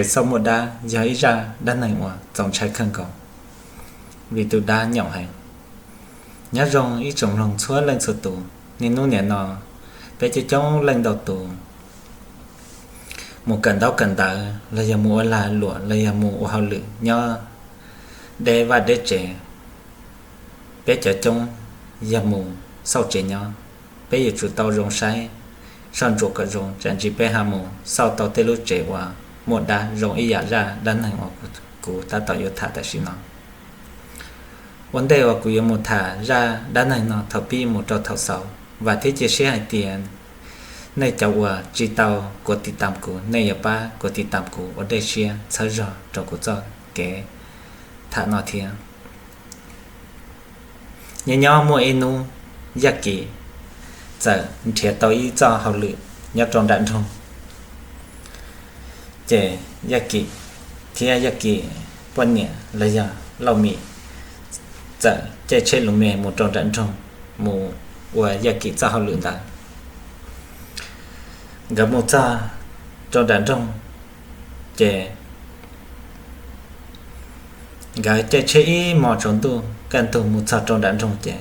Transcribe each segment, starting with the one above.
tsev xauj muaj dab yog ib zaj dab neeg uas txaus ntshai kawg nkaus, vim tus dab nyaum heev. Nyob zoo ib tsoom mloog txhua leej txhua tus, niaj hnub niam no peb coob coob leej ntau tus mus kawm ntaub kawm ntawv los yog mus ua lag luam los yog mus ua hauj lwm nyob deb vaj deb tsev. Peb cov coob yog mus xauj tsev nyob, peb yuav tsum tau zoo saib, soj ntsuam kom zoo, tsam ntsis peb ho mus xauj tau tej lub tsev uas muaj dab zoo ib yam zaj dab neeg uas kuv tab tom yuav tham tam sim no. Ua ntej uas kuv yuav mus tham zaj dab neeg no thaum pib mus rau thaum xaus, vam thiab cia siab hais tias nej cov uas tsis tau kuv tiv tam kuv, nej yuav pab kuv tiv tam kuv ua dej siab txhawb zog rau kuv txoj kev tham no thiab. Nyob nyob muaj ib hnub Yaj Kim txawm nrhiav tau ib txoj hauj lwm nyob rau nram nroog. Ces Yaj Kim thiab Yaj Kim poj niam los yog Lauj Mim txawm caij tsheb lus me mus rau nram nroog mus ua Yaj Kim txoj hauj lwm ntawd. Nkawd mus txog rau nram nroog, ces nkawd caij tsheb ib hmos tsaus ntuj kaj ntug mus txog rau nram nroog ces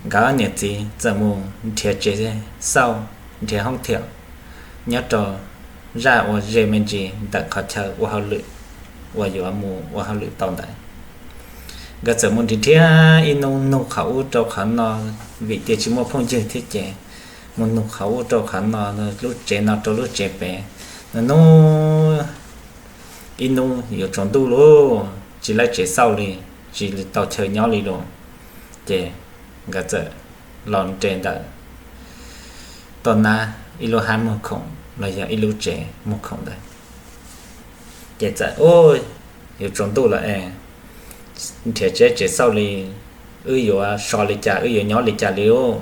nkawd niam txiv txawm mus nrhiav tsev xauj, nrhiav hoob thiam nyob rau zaj uas ze me ntsis ntawm qhov chaw ua hauj lwm uas yuav mus ua hauj lwm tau ntawd. Nkawd txawm mus nrhiav nrhiav ib hnub nug qhov ub rau qhov no, vim tias tsis muaj phooj ywg thiab ces mus nug qhov ub rau qhov no, lub tsev no rau lub tsev pem, nug nug ib hnub yuav tsaus ntuj lawm tsis laib tsev xauj li, tsis tau chaw nyob li los, ces nkawd txawm los nres ntawm toj nab ib lub hab muag khoom los yog ib lub tsev muag khoom ntawd. Ces txawm, yuav tsaus ntuj lawm es nrhiav tsev tsev xauj li, wb yuav so li cas, wb yuav nyob li cas li os?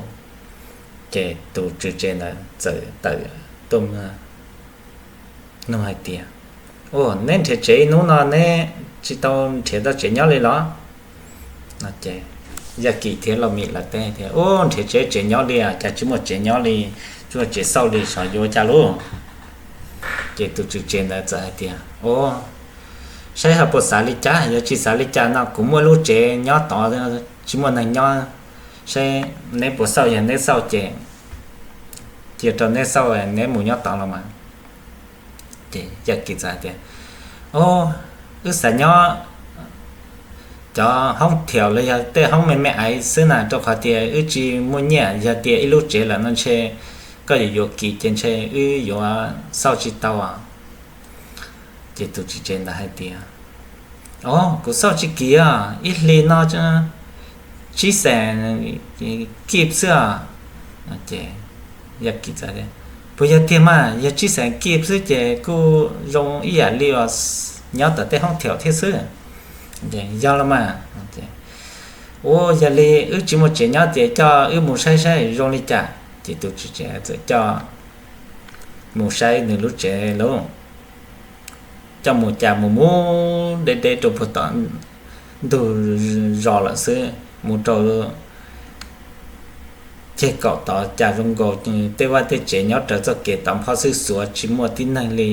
Ces tus tswv tsev ntawd txawm tawm tuaj nug hais tias, Ua, neb nrhiav tsev ib hnub no neb tsis tau nrhiav tau tsev nyob li los? Yaj Kim thiab Lauj Mim lawv teb tias, Ua, nrhiav tsev tsev nyob li cas tsis muaj tsev nyob li, tsis muaj tsev xauj li, xyov yuav ua cas lauj. Ces tus tswv tsev ntawd txawm hais tias, Ua, saib ho puas xav li cas, yog tsis xav li cas no kuv muaj lub tsev nyob tod tsis muaj neeg nyob, saib neb puas xauj, yog neb xauj ces cia rau neb xauj, neb mus nyob tod los mas. Ces Yaj Kim txawm hais tias, Ua, wb xav nyob cov hoob thiam los yog tej hoob me me aiv xwb na, rau qhov tias wb tsis muaj nyiaj, yog tias ib lub tsev lawm no ntshe koj yuav yuav kis ces ntshe wb yuav xauj tsis tau. Ces tus tswv tsev ntawd hais tias, Ua, kuv xauj tsis kis os, ib hlis no tsib xees kib xwb os. Ces Yaj Kim txawm tias, Puas yog tiag mas? Yog tsib xees kib xwb ces kuj zoo ib yam li uas nyob tom tej hoob thiam thiab xwb. Yog los mas. Ua, yog li wb tsis muaj tsev nyob ces coj wb mus saib saib zoo li cas. Ces tus tswv tsev txawm coj mus saib nws lub tsev lauj. Coj mus cas mus mus deb deb rau puag tom ntug zos lawm xwb, mus rau ceg kaum tod cas zoo nkaus tej vaj tej tsev nyob raws txoj kev tod nphob xwb xuav tsis muaj tib neeg li,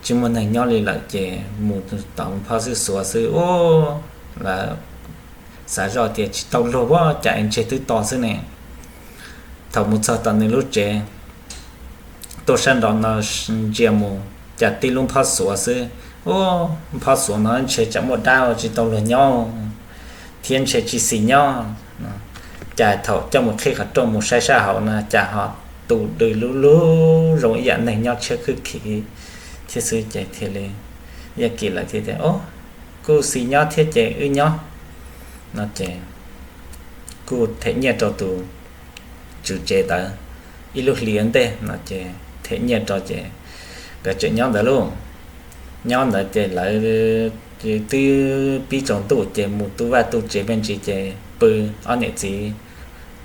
tsis muaj neeg nyob li lawm ces mus tod nphob xwb xuav xwb. Ua, lawv xav zoj tias tsis tau luag ua cas es ntseg twb to xwb ne. Thaum mus txog tom nws lub tsev, tuaj sab nraud no ntsia mus cas tib lub nphob xuav xwb. Ua, nphob xuav no ntshe tsam muaj dab ua tsis tau luag nyob thiab ntshe tsis xis nyob. Cas thaum coj mus qhib qhov rooj mus saib sab hauv no cas ho tus dw lub lub zoo ib yam neeg nyob tshiab khwb khiv thiab xwb ces thiaj li Yaj Kim lawv thiaj tias, Ua, kuj xis nyob thiab ces wb nyob no ces kuj them nyiaj rau tus tswv tsev ntawd ib lub hlis ua ntej no ces them nyiaj rau ces nkawd tseem nyob ntawd lauj. Nyob ntawd ces lawv twb pib tsaus ntuj ces mus tu vaj tu tsev me ntsis ces pw, ob niam txiv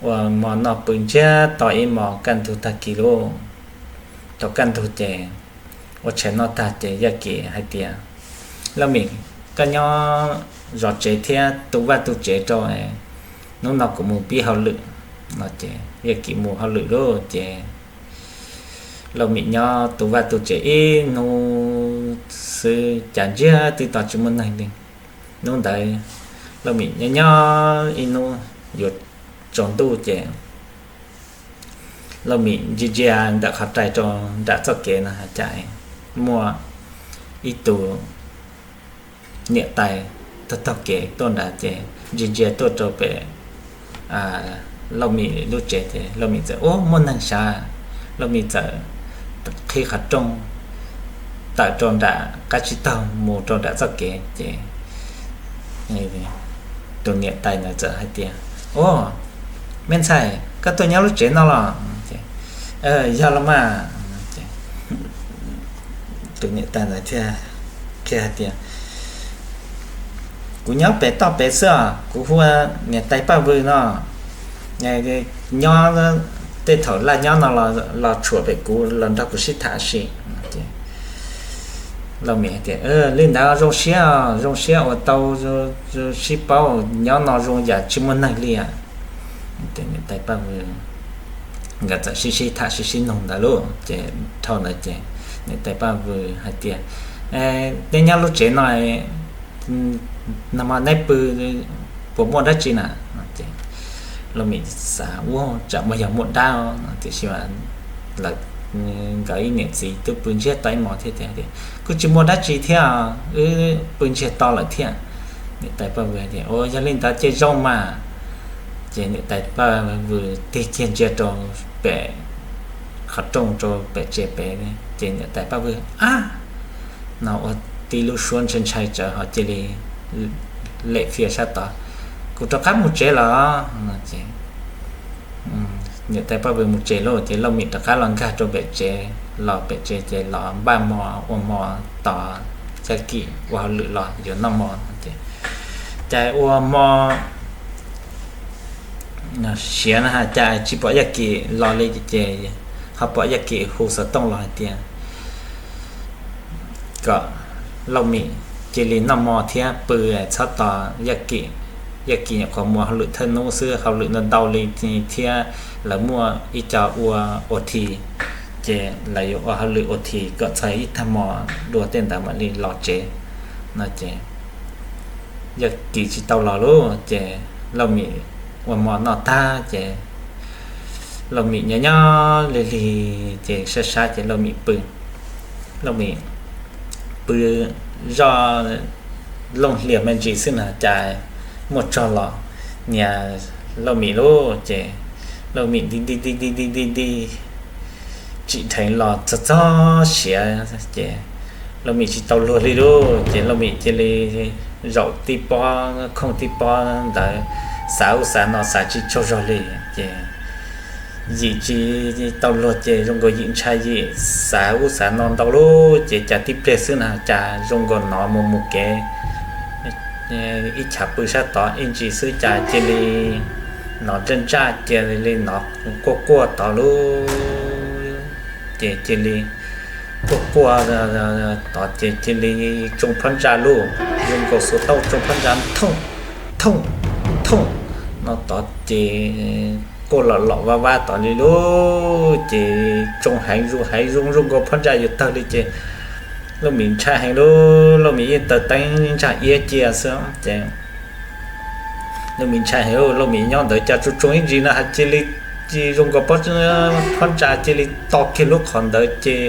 ua hmo noj pw ntsiag to ib hmos kaj ntug tag kis lauj. Thaum kaj ntug ces ua tshais noj tag ces Yaj Kim hais tias, Lauj Mim, koj nyob zov tsev thiab tu vaj tu tsev rau, hnub no kuv mus pib hauj lwm no ces Yaj Kim mus hauj lwm lauj ces Lauj Mim nyob tu vaj tu tsev ib hnub xwb cas ntsiag twb to tsis muaj neeg li. Hnub ntawd Lauj Mim nyob nyob ib hnub yuav tsaus ntuj ces Lauj Mim ntsia ntsia ntawm qhov rai rau nram txoj kev no cas muaj ib tus niam tais taug taug kev tuaj nrad ces ntsia ntsia tuaj rau pem Lauj Mim lub tsev ces Lauj Mim txawm ua muaj neeg sav, Lauj Mim txawm qhib qhov rooj tawm rau nram qab tsib taug mus rau nram txoj kev ces tus niam tais ntawd txawm hais tias, Ua, me ntxhais, koj tuaj nyob lub tsev no los? Yog los mas. Tus niam tais ntawd thiaj qhia hais tias, Kuv nyob pem toj pem xwb os, kuv hu ua niam tais Paj Vwm no, nyob tej thaum laj nyob no los tshuam pem kuv los nrog kuv sib tham sim. Lauj Mim tias, Li ntawd zoo siab, zoo siab uas tau sib paub, nyob no zoo yam tsis muaj neeg li. Niam tais Paj Vwm nkawd txawm sib sib tham sib sib nug ntawd lauj ces dhau ntawd ces niam tais Paj Vwm hais tias, Neb nyob lub tsev no, nag hmo neb pw puas muaj dab tsi na? Lauj Mim xav ua tsam muaj yog muaj dab no tiam sis lawv nkawd ib niam txiv twb pw ntsiag to ib hmos thiab tias, Kuj tsis muaj dab tsi thiab, wb pw ntsiag to lawm thiab. Niam tais Paj Vwm tias, Ua yog li ntawd ces zoo mas. Ces niam tais Paj Vwm tig kiag ntsia rau pem qhov rooj rau pem tsev pem ces niam tais Paj Vwm, Ab, no ua tib lub suab ntshai ntshai tsawv ho cia li lem fias sab tod, Kuv rov qab mus tsev los. Niam tais Paj Vwm mus tsev lauj ces Lauj Mim rov qab los nkag rau pem tsev, los pem tsev ces los npaj hmo ua hmo tos Yaj Kim ua hauj lwm los yuav noj hmo ces, ces ua hmo siav no cas tsis pom Yaj Kim los li ces ho pom Yaj Kim hu xov tooj los hais tias kom Lauj Mim cia li noj hmo thiab pw, txhob tos Yaj Kim. Yaj Kim nyuam qhuav mus hauj lwm thawj hnub xwb, hauj lwm ntau ntau li thiab lawv muaj ib co ua ua thi, ces lawv yuav ua hauj lwm ua thi kom txog ib tag hmo dua tej ntawd mam li los tsev no ces Yaj Kim tsis tau los lauj ces Lauj Mim ua hmo noj tag ces Lauj Mim nyob nyob lig lig ces sab sab ces Lauj Mim pw. Lauj Mim pw zoj looj hlias me ntsis xwb na cas muaj tsog los nias Lauj Mim lauj ces Lauj Mim nti nti nti nti nti nti nti tsim dheev los txog txog siav ces Lauj Mim tsis tau luag li lauj ces Lauj Mim cia li zaum tib pob khooj tib pob ntawd, xav ub xav no xav tsis tsaug zog li ces yim tsis tau luag ces zoo nkaus yim ntshai yim xav ub xav no ntau lauj ces cas tib pliag xwb na cas zoo nkaus hnov mus mus kev ib chav pw sab tod ib ntsis xwb cas cia li hnov ntsaj ntsaj cia li hnov quaj quaj tod lauj ces cia li quaj quaj tod ces cia li tsoo phab ntsa lauj, zoo nkaus xuas tauj tsoo phab ntsa thooj thooj thooj no tod ces quaj lom lom vaj vaj tod li lauj ces tsoo heev zus heev zus zoo nkaus phab ntsa yuav tawg li ces Lauj Mim ntshai heev lauj, Lauj Mim yeej taws teeb ntsaj iab cia xwb ces Lauj Mim ntshai heev, Lauj Mim nyob ntawd cas tsoo tsoo ib ntsis no hais cia li zoo nkaus phab ntsa cia li to kiag lub qhov ntawd ces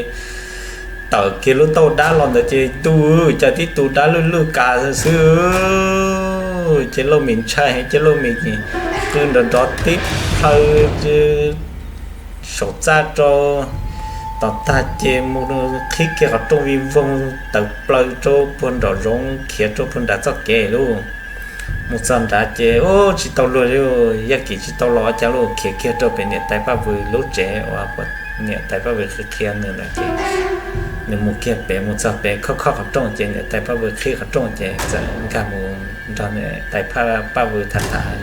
tawm kiag lub tauj dab los ntawd ces ntuj cas tib tug dab lwj lwj kas xwb ces Lauj Mim ntshai heev ces Lauj Mim qw nrov nrov tib plhaw saum txaj rau tom tag ces mus qhib kiag qhov rooj vij voog tawm plaws rau puag nraum zoov khiav rau puag nram txoj kev lauj. Mus txog nrad ces ub tsis tau luag li, Yaj Kim tsis tau los cas lauj, khiav kiag rau pem niam tais Paj Vwm lub tsev uas niam tais Paj Vwm qhia qhia nws ntawd ces nws mus kiag pem mus txog pem khob khob qhov rooj ces niam tais Paj Vwm qhib qhov rooj ces txawm nkag mus nrog niam tais Paj Vwm tham tham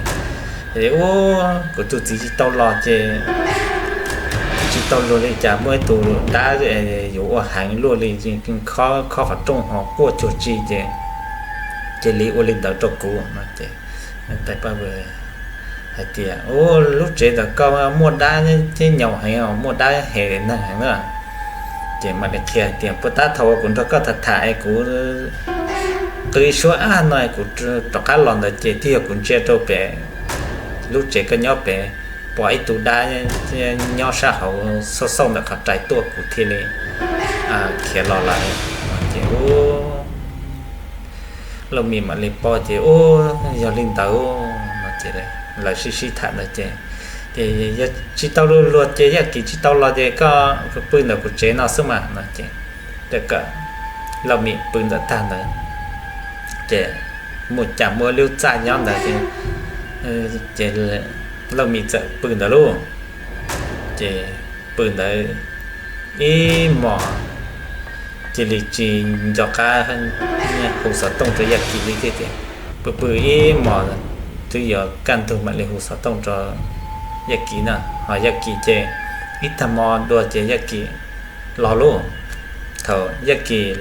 es ub kuv tus txiv tsis tau los ces tsis tau luag li cas muaj ib tug dab yuav ua heev luaj li, khob khob qhov rooj ho quaj cuag tsi ces cia li ua li ntawd rau kuv no ces niam tais Paj Vwm hais tias ub lub tsev ntawm koj muaj dab thiab nyaum heev os, muaj dab hem neeg heev na. Ces mam li qhia hais tias, puas tab thaum uas kuv nrog koj tham tham es kuv qw ib suab ab no kuv rov qab los ntawd ces twb yog kuv ntsia rau pem lub tsev koj nyob pem, pom ib tug dab nyob sab hauv xauj xauj ntawm qhov rais tuaj kuv thiaj li khiav los lawm. Ces Lauj Mim mam li paub ces, u, yog li ntawd no ces lawv sib sib tham ntawd ces, ces yog tsis tau luag luag ces Yaj Kim tsis tau los ces koj pw ntawm kuv tsev no xwb mas no ces, Lauj Mim pw ntawm tag ntawd ces mus cas muaj lub txaj nyob ntawd ces, ces Lauj Mim txawm pw ntawd lauj. Ces pw ntawd ib hmos cia li tsis nco qab hu xov tooj rau Yaj Kim li thiab tias, pw pw ib hmos twb yuav kaj ntug mam li hu xov tooj rau Yaj Kim na. Ho Yaj Kim ces ib tag hmo dua ces Yaj Kim los lauj. Thaum Yaj Kim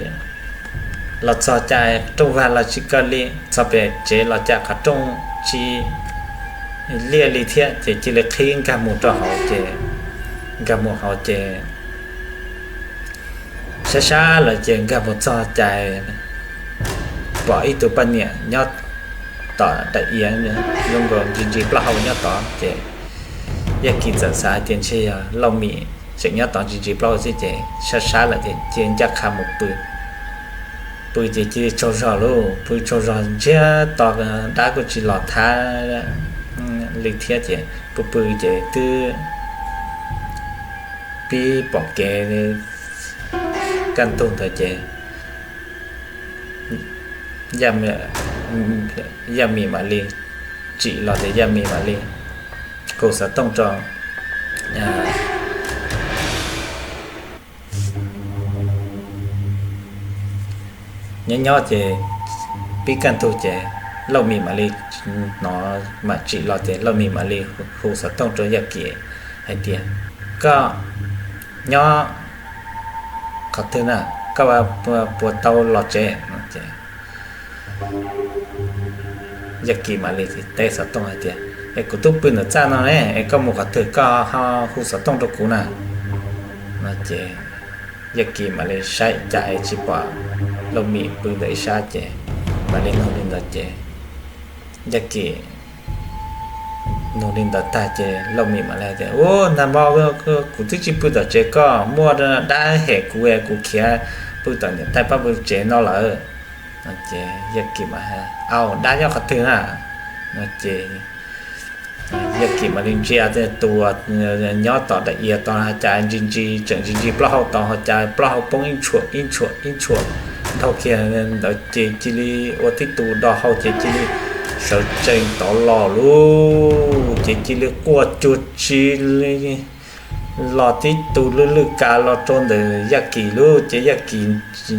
los txog cas rooj vag los tsis kaw li, txog pem tsev los cas qhov rooj tsis liaj li thiab ces cia li qhib nkag mus rau hauv ces, nkag mus hauv ces sab sab lawm ces nkag mus txog cas pom ib tug poj niam nyob tom daim iav zoo nkaus ntsis ntsis plaub hau nyob tod ces Yaj Kim txawm xav hais tias ntshe yog Lauj Mim tseem nyob tod ntsis ntsis plaub hau xwb ces sab sab lawm ces cia ncaj qha mus pw. Pw ces cia li tsaug zog lauj, pw tsaug zog ntsiag to, dab kuj tsis los thab li thiab ces pw pw ces twb pib pom kev kaj ntug ntawd ces Yaj Mim mam li tsim los ces Yaj Mim mam li hu xov tooj rau nyob nyob ces pib kaj ntug ces Lauj Mim mam li hnov mam tsim los ces Lauj Mim mam li hu xov tooj rau Yaj Kim hais tias, koj nyob qhov twg na, koj puas tau los tsev? Yaj Kim mam li teb xov tooj hais tias, es kuv twb pw ntawm txaj no ne, es koj mus qhov twg koj ho hu xov tooj rau kuv na? No ces Yaj Kim mam li saib cas es tsis pom Lauj Mim pw ntawm ib sab ces mam li nug li ntawd ces Yaj Kim nug li ntawd tag ces Lauj Mim mam li tias, u, nag hmo kuv twb tsis pw tom tsev koj, muaj dab hem kuv, kuv khiav pw tom niam tais Paj Vwm tsev no lawm. No ces Yaj Kim mam, au, dab nyob qhov twg na? No ces Yaj Kim mam li ntsia tus nyob tom daim iav tod cas ntsis ntsis, tseem ntsis ntsis plaub hau tod ho cas plaub hau poob ib ntshuam ib ntshuam ib ntshuam dhau kiag ntawd ces cia li ua tib tus do hau ces cia li sawv tsees tod los lauj, ces cia li quaj cuag tsi li los tib tus lwj lwj kas los rau ntawm Yaj Kim lauj, ces Yaj Kim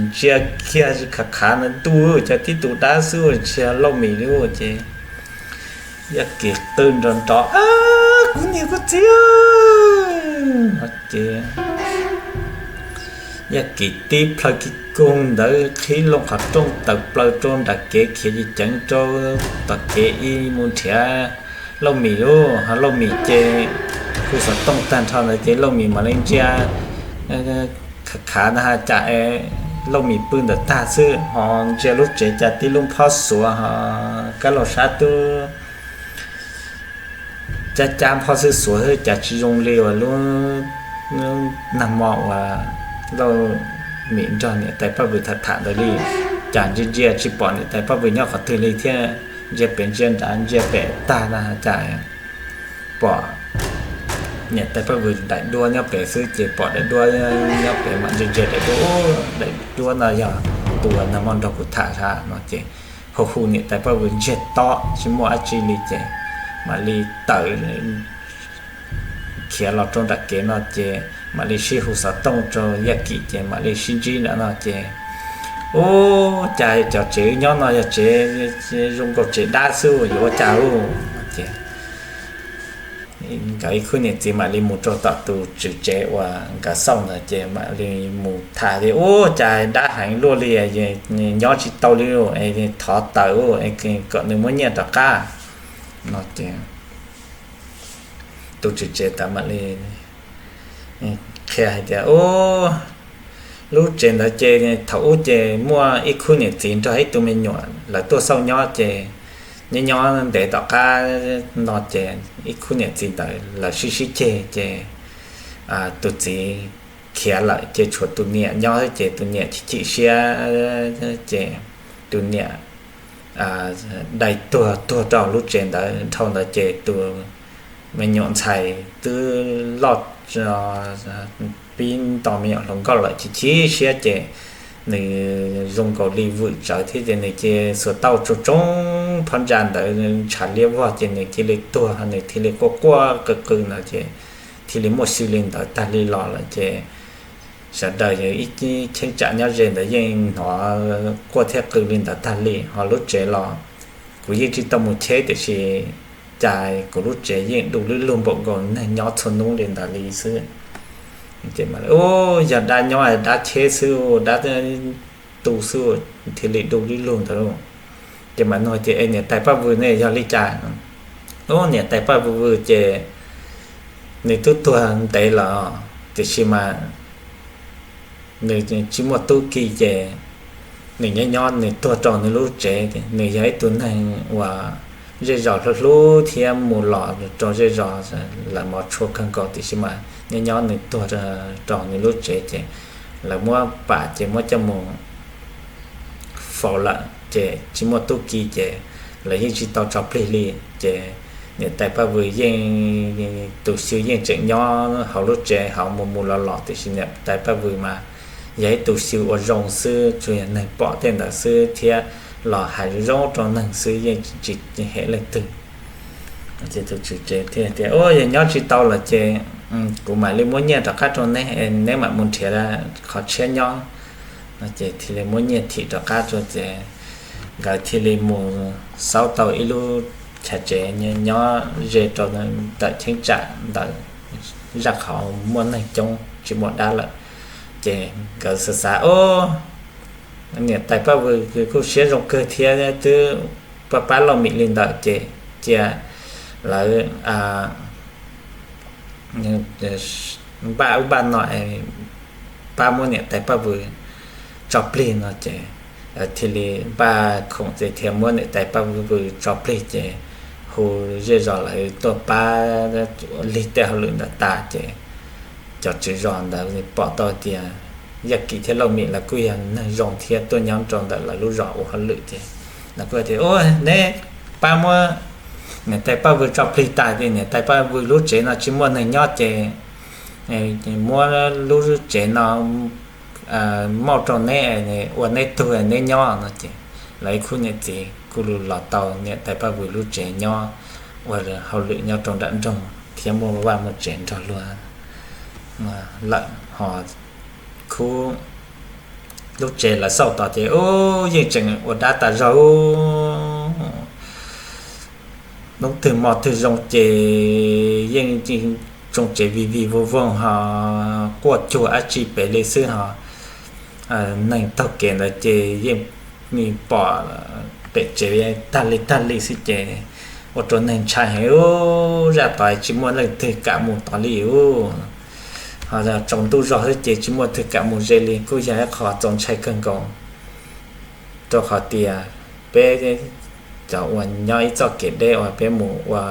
ntsia kiag khav khav ntawd ntuj, cas tib tus dab xwb tsis yog Lauj Mim lauj, ces Yaj Kim qw nrov nrov, kuv niam kuv txiv no ces Yaj Kim tib plhaw kiag koog ntawd qhib loo qhov rooj tawm plaws rau nram kev khiav ceev ceev rau tom kev ib mus nrhiav Lauj Mim lauj. Ho Lauj Mim ces hu xov tooj tag nrho ntawd ces Lauj Mim mam li ntsia khav khav ntawd cas Lauj Mim pw ntawm tag xwb ho ntsia lub tsev cas tib lub nphob xuav ho kab laug sab tub cab cab nphob xwb xuav xwb cas tsis zoo li uas lub nag hmo uas Lauj Mim nrog niam tais Paj Vwm tham tham ntawd li. Cas ntsia ntsia tsis pom niam tais Paj Vwm nyob qhov twg li thiab, ntsia pem ntsia nrad ntsia pem tag na cas pom niam tais Paj Vwm daim duab nyob pem xwb ces pom daim duab nyob pem mam ntsia ntsia daim duab, daim duab no yog tus uas nag hmo nrog kuv tham sav no ces hu hu niam tais Paj Vwm ntsiag to tsis muaj dab tsi li ces mam li tawm khiav los rau nram kev no ces mam li sib hu xov tooj rau Yaj Kim ces mam li sib ntsib nram no ces, ub, cas cov tsev wb nyob no yog tsev zoo nkaus tsev dab xwb yuav ua cas lauj no ces nkawd ib khub niam txiv mam li mus rau tom tus tswv tsev uas nkawd xauj ntawd ces mam li mus tham tias, ub, cas dab heev luaj li, nyob tsis tau li, thov tawm kom nws muab nyiaj rov qab no ces tus tswv tsev tawd mam li qhia hais tias, ub, Lub tsev ntawd ces thaum ub ces muaj ib khub niam txiv nrog ib tug me nyuam lawv tuaj xauj nyob ces nyob nyob ntev tom qab no ces ib khub niam txiv ntawd lawv sib sib ceg ces tus txiv khiav lawm ces tshuav tus niam nyob ces tus niam chim chim siab ces tus niam dai tuag tuag rau lub tsev ntawd. Dhau ntawd ces tus me nyuam ntxhais twb loj pib nto me nyuam hluas nkauj lawm chim chim siab ces nws zoo nkaus li vwm tsawv thiab ces nws cia xuas tauj tsuj tsoob phab ntsa ntawd ntshav liab vog ces nws cia li tuag, nws thiaj li quaj quaj qw qw ntawd ces thiaj li muaj xyw li ntawd tag li los lawm ces sawv daws ib cheeb tsam nyob ze ntawd yeej hnov quaj thiab qw li ntawd tag li. Ho lub tsev los kuv yeej tsis tau mus cheb tiam sis cas kuv lub tsev yeej du lub lug npaum nkaus neeg nyob txhua hnub li ntawd li xwb. Ub, yog dab nyob dab cheb xwb, dab tu xwb thiaj li du lub lug ntawd. Ces mam nug tias, Es niam tais Paj Vwm ne yog li cas? Ub, niam tais Paj Vwm ces nws twb tuag ntev lawm tiam sis mas nws tsis muaj tub ki ces nws nyob nyob nws tuag rau nws lub tsev. Nws yog ib tug neeg uas zej zos hlub hlub thiab mus los rau zej zos lawv mov tshua kawg nkaus tiam sis mas nyob nyob nws tuag rau nws lub tsev ces lawv muab pam ces muab coj mus faus lawm ces tsis muaj tub ki ces lawv yeej tsis tau tso plig li. Ces niam tais Paj Vwm yeej tus xyw yeej tseem nyob hauv lub tsev hauv mus mus los los tiam sis niam tais Paj Vwm mas yog ib tus xyw ua zoo xwb, tsuas yog neeg pom tej ntawd xwb thiab los hais zoo zoo rau neeg xwb yeej tsis hem leej twg. Ces tus tswv tsev thiaj tias, Ub, yog nyob tsis tau lawm ces kuv mam li muab nyiaj rov qab rau neb, neb mam mus nrhiav qhov tshiab nyob. Ces thiaj li muab nyiaj thim rov qab rau ces nkawd thiaj li mus xauj tau ib lub chav tsev nyob ze rau ntawm cheeb tsam ntawd, zaj qhov muaj neeg coob tsis muaj dab lawm. Ces nkawd xav xav, Ub, niam tais Paj Vwm kuj siab zoo kawg thiab twb pab pab Lauj Mim li ntawd ces cia lawv npaj ub npaj no pab muab niam tais Paj Vwm tso plig no ces thiaj li npaj khoom ces thiaj muab niam tais Paj Vwm tso plig ces hu zej zos lawv tuaj pab lig tej hauj lwm ntawd tas ces cov tswv zos ntawd pom tau tias Yaj Kim thiab Lauj Mim lawv kuj yog neeg zoo thiab tuaj nyob rau ntawm lawv lub zos ua hauj lwm ces lawv kuj tias, Ub, neb pab muab niam tais Paj Vwm tso plig tas ces niam tais Paj Vwm lub tsev no tsis muaj neeg nyob ces muab lub tsev no mauj rau neb, ua neb tug neb nyob no ces lawv ib khub niam txiv kuj los tau niam tais Paj Vwm lub tsev nyob ua hauj lwm nyob rau nram nroog thiab muaj vaj muaj tsev nrog luag lawm ho khub lub tsev lawv xauj tod ces ub yeej tseem ua dab tas zog, hnub twg hmo twg zoo ces yeej tsoo tsev vig vig voog voog ho quaj cuag dab tsi pem li xwb ho neeg taug kev ntawd ces yeej pom pem tsev tag li tag li xwb ces ua rau neeg ntshai heev, ub, zaj tod tsis muaj leej twg kam mus tod li ub. Ho tsaus ntuj zog xwb ces tsis muaj twg kam mus ze li kuj yog ib qho txaus ntshai kawg nkaus rau qhov tias peb cov uas nyob ib txoj kev deb uas peb mus ua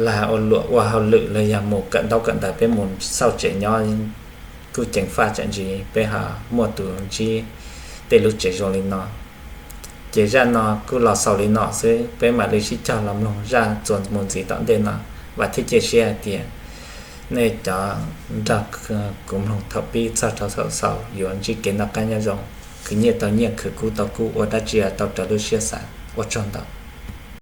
lag ua luam ua hauj lwm los yog mus kawm ntaub kawm ntawv peb mus xauj tsev nyob kuj ceev faj tsam ntsis peb ho muaj tus ntsib tej lub tsev zoo li no. Ces zaj no kuj los xaus li no xwb, peb mam li sib cog los mloog zaj txuas mus ntxiv tom ntej no. Vam thiab cia siab hais tias nej cov nrog kuv mloog thaum pib txog rau thaum xaus yuav ntsib kev noj qab nyob zoo, khwv nyiaj tau nyiaj, khwv kub tau kub, ua dab tsi tau raws lub siab xav. Ua tsaug ntau.